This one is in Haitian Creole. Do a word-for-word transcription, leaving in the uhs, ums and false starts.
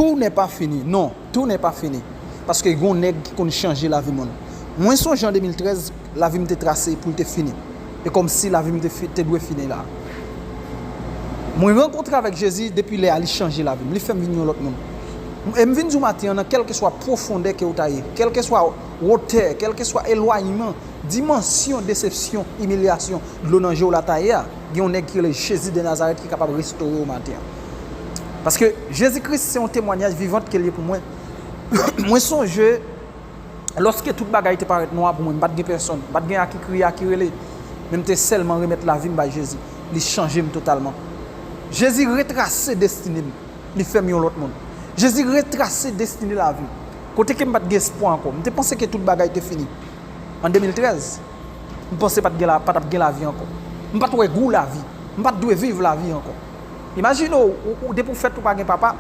Tout n'est pas fini. Non, tout n'est pas fini. Paske gen yon nèg ki konn chanje lavi moun. Mwen sonje an de mil trèz, lavi m te trase pou l te fini. E kòmsi lavi m te, fi- te dwe fini la. Mwen rankontre avèk Jezi, depi lè a li chanje lavi m. Li fè m vin yon lòt moun. E m vin di w maten an, nan kèlkeswa pwofondè ke w ta ye, kèlkeswa wotè, kèlkeswa elwanyman, dimansyon, desepsyon, imilyasyon, dlo nan je w la ta ye a, gen yon nèg ki rele Jezi de Nazarèt ki kapab restore w maten an. Paske Jezi Kris se yon temwanyaj vivant ke l ye pou mwen. Mwen sonje, lòske tout bagay te parèt nwa pou mwen, m pa t gen pèsonn, m pa t gen a ki kriye, a ki rele, men m te sèlman remèt lavi m bay Jezi. Li chanje m totalman. Jezi retrase destine m. Li fè m yon lòt moun. Jezi retrase destine lavi m. Kote ke m pa t gen espwa ankò. M te panse ke tout bagay te fini. An de mil trèz, m panse pa t gen la, pa t ap gen lavi ankò. M pa t wè gou lavi. M pa t dwe viv lavi ankò. Imajine w, ou, ou depi w fèt ou pa gen papa,